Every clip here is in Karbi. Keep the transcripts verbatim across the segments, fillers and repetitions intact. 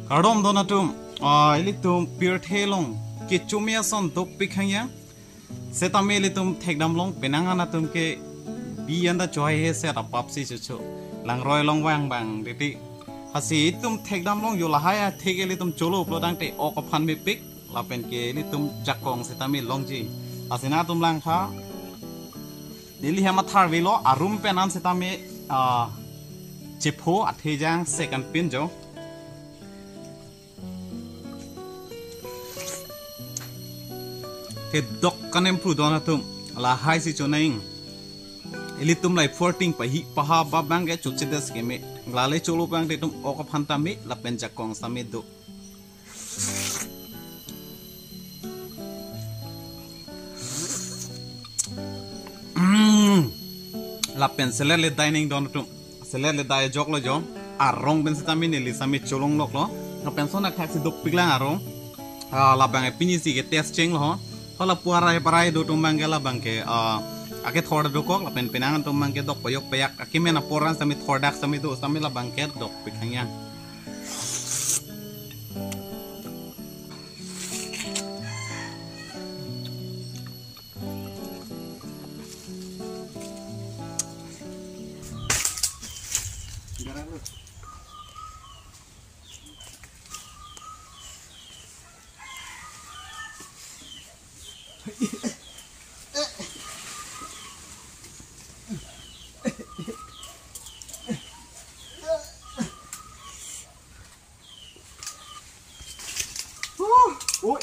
Kardom don atum, ah, ilitum pirthe along kecho me ason dopik hangya. Setame ilitum thekdam long penang an atum ke bi anda chohai he set apap si chocho. Langroi along vang vang titi. Lasi itum thekdam long jo lahai athe ke ilitum cholo pulo tangte ok aphan mepik. Lapen ke ilitum jakong setame longji. Lasi nangtum langtha. Neli hem atharvelo arum pen an setame, ah, chepho athejang second pin jo. Kedok kanem phu don atum. Lahai si chonang. Ilitum lai forting pahi paha ba bang ke choche des ke me. Lale cholo bang te tum ok aphan ta me lapen jakong same do. Mm. Lapen selet le dining don atum. Selet le dai jok lo jo. Arong pen setame neli same cholong lok lo. Lapen son akhak si dopik lang arong. Ah, labang pini si ke test cheng lo. Hala puarai parai do tum bang ke labang ke, ah, akethor dokok lapen penang tum bang ke dok payok payak. Akimen aporan same thordak same do same labang ke dopik hangya. Ui.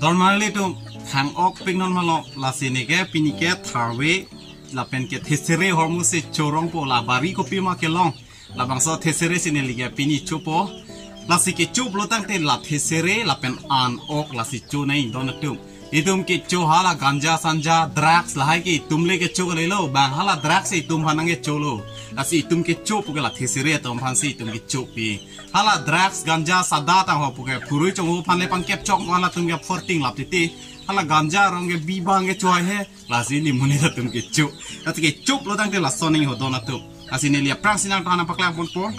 Don marli tum thang ok pik non malo lasi ne ke pini ke tharve lapen ke thesere hormu si chorong po la bari kopi ma kelong. Labangso thesere si neli ke pini chopo. Lasi kecho pulo tangte la thesere lapen an ok lasi chonang don atum. Itum kecho hala ganja sanja drugs lahai ke itum le kecho kalilo bang hala drugs itum aphan nangkecho lo. Lasi itum kecho pu ke la thesere atum aphan si itum kecho pi. Hala drugs ganja sada tang ho pu ke phurui chonghu aphan le pangkep chok hala atum ke forting lap titi. Hala ganja arong ke bi bang kecho hai he. Lasi ili monit atum kecho. Lasi kecho pulo tangte lason nang ho don atum. Lasi neli aphrang si nangthan nangpaklang ponpo.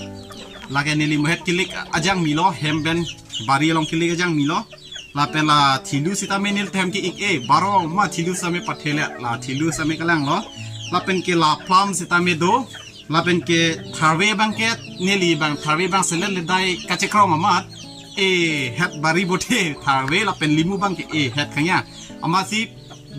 Lake neli mohet kilik ajang milo hem pen bari along kilik ajang milo. Lapen la thilu setame neli hem ke ik e baro ma thilu setame pathele la thilu setame kalang lo. Lapen ke la plum setame do. Lapen ke tharve bang ke neli bang tharve bang selet le dai kachekrong amat. E het bari bothe tharve lapen limu bang ke e het khangya. Amatsi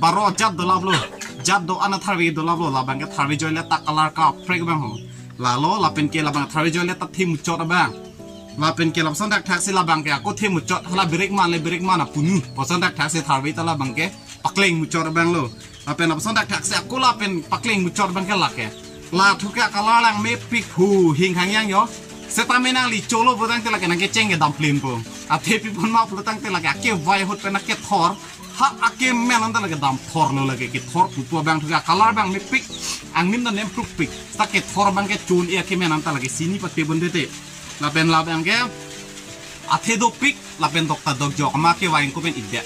baro jat dolap lo. Jat do ana tharve dolap lo labang ke tharve joile ta color kaprek bang ho. Lalo lapen ke labang tharve joile ta thim muchot abang. Lapen ke lapuson thakthak si labang ke ako thim muchot hala birik man le birik man apunu. Puson thakthak si tharve ta labang ke pakleng muchot abang lo. Lapen lapuson thakthak si ako lapen pakleng muchot abang ke lake. La thuka color lang mepik hu hing hangyang jo. Setame nangli cholo pulo tangte lake nangkecheng ke dam plin po. Athe pi pon ma pulo tangte lake akevai ahut pen akethor. Ha akemen anta lake dam thor lo lake kethor pupu abang thuka color abang mepik. Angnim ta nempruk pik. Ta kethor abang ke chun e akemen anta lake sini pate bun tete. Lapen labang ke athe dopik lapen dokta dokjok ama kevai ko pen ikdet.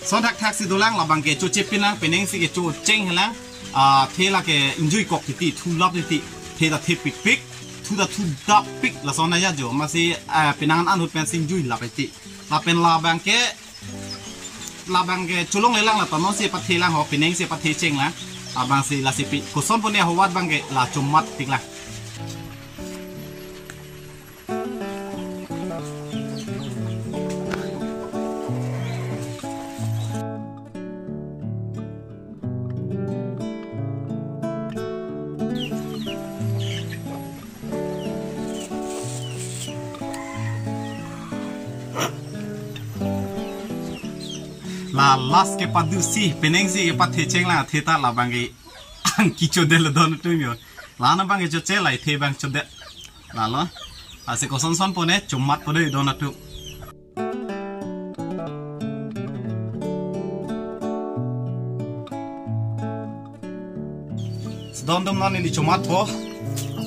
Son thakthak si dolang labang ke choche pinlang penang si kecho cheng helang. Ah, the lake ingjui kok titi thulap titi the ta thepikpik thu ta thudap pik lason aja jo amatsi, ah, penang an ahut pen si ingjui lap titi. Lapen labang ke labang ke cholong lelang la tonon si pathe lang ho penang si pathe cheng lang. Abang si lasi pi koson pone howat bang ke la chomat tik lang. La last ke padu si penang si ke pathe cheng lang athe ta labang ke ang kicho del don atum jo. La na bang ke choche la ithe bang chodet. Lalo. Lasi koson son pone chomat pone don atum. Sedon dum non ili chomat po.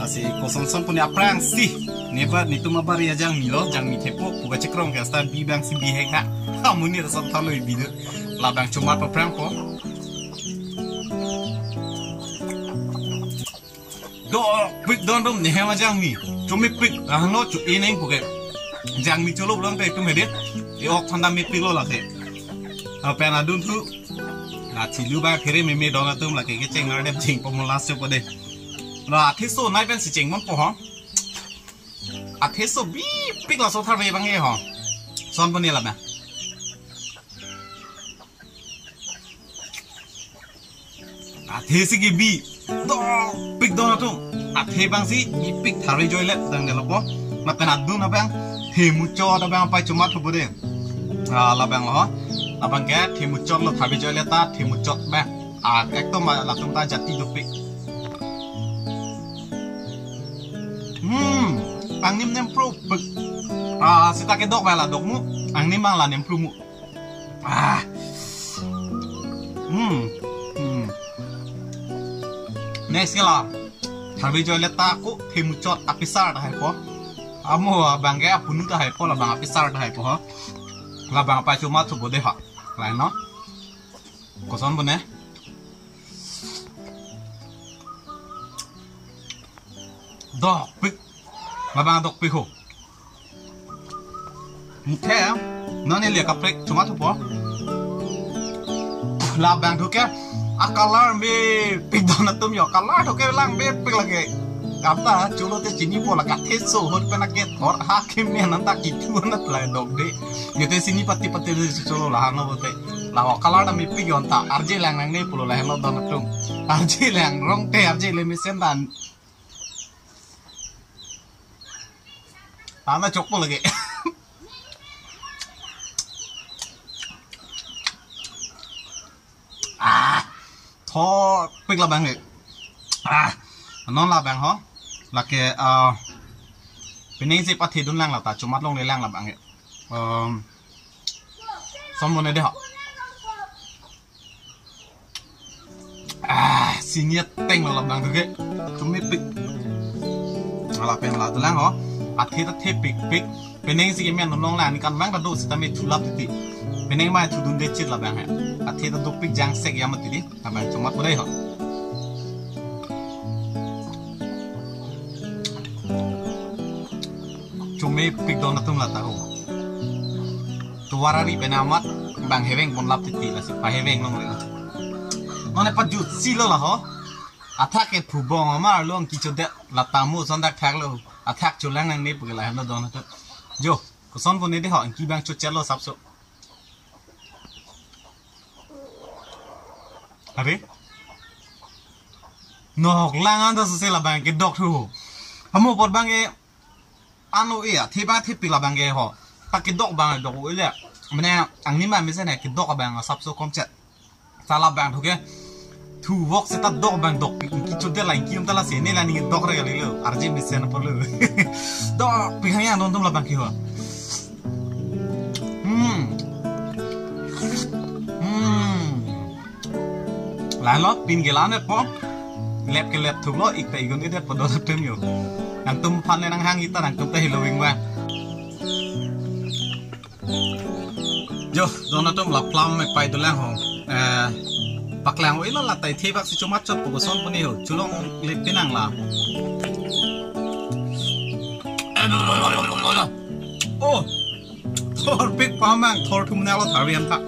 Lasi koson son pone aphrang si. Nebat netum abar ya jangmi lo, jangmi thepo, pu kachekrong ke asta bi abang si bihek ha. Amonit asap thalo ibi do. Labang chomat paphrangpo. Dopik don atum, ne hem ajangmi. Chomepik, ahang lo cho-e nang pu ke. Jangmi cholo pulang te itum hedi. E-ok aphan ta mepik lo lake. Lapen adun thu. La thilu ba phere meme don atum lake kecheng nang dep jing po mo last chopo de. La athe sonei pen si chengponpo ho. Athe so bipik laso tharve abang ke ho. Kosonpo ne labang. Athe si kebi. Dopik don atum. Athe abang si bipik, tharve ajoine tang de lopo. Lapen adun abang, themuchot abang apei chomat thupo de. Ah, labang ho. Labang ke themuchot lo, tharve ajoine ta themuchot abang. Ah, ekdom latum ta jati dopik. Hmm, angnim nemprupik. Ah, seta kedok abang la dok mu. Angnim abang la nempru mu. Ah. Hmm. Hmm. Next ke la. Tharve ajoine ta ko themuchot apisar ta haipo. Amo abang ke apunu ta haipo, labang apisar ta haipo ho. Labang apei chomat thupo de ha. Lain no. Kosonpo ne. Dopik. Labang dopik ho. Muthe, non neli kaprek chomat thupo. Labang thu ke, a-color mepik don atum jo, color thu ke lang mepik lake. Kata cholo te chinipo, la kathe so ahut pen akethor ha kemen anta kithu anat la dok de. Yo te chini pati pati le cholo la hano bote. La ho color ta mepik jo anta, arje lang nangne pulo lahenlo don atum. Arje lang rong te arje le mesen dan. Tama chokpo lake. Ah, thopik labang ke. Ah, non labang ho. Lake, ah, penang si pathedun lang la ta, chomat longle lang labang ke. Um, kosonpo ne de ho. Ah, sini ateng lo labang thu ke. Chomepik. Lapen la dolang ho. Athe ta thepikpik. Penang si kemen nong lang, ni kan abang ta do seta me thulap titi. Penang mai thudunde chit labang he. Athe ta dopik jangsek ya mati di. Labang chomatpo de ho. Chomepik don atum la ta ho. Tovar ari pen amat bang heveng ponlap titi, lasi paheveng longle. Non ne pajutsi lo la ho. Athak ke phubong amar long kichodet, la ta mo sondak thak lo. Athak cholang nangne pu ke lahenlo don atum. Jo, kosonpo ne de ho, anke abang chochet lo sapso. Are? Nok lang anta sose labang kedok thu. Amo apot abang ke ano e, athe abang thepik labang ke ho. Pakedok abang dok o le. Mane angnim amesen he kedok abang sapso komchet. Sala abang thu ke. Thuvok seta dok abang dok. Anke chodet la anke um ta lasi ne la ning dok re kali lo. Arje mesen apor lo. Dopik hang yang don atum labang ke ho. Hmm. Hmm. Lahenlo pin ke la-anpo. Lep ke lep thuklo, ik ta igun idet po don atum jo. Nangtum aphan le nanghang-i ta, nangtum ta helo wing wa. Jo, don atum, la plum mepei dolang ho. Eh, paklang o ilo la ta, ithe bak si chomatchotpo, kosonpo ne ho. Cholongle pinang la. Oh. Thorpik pamang, thor thum nang lo tharve anta.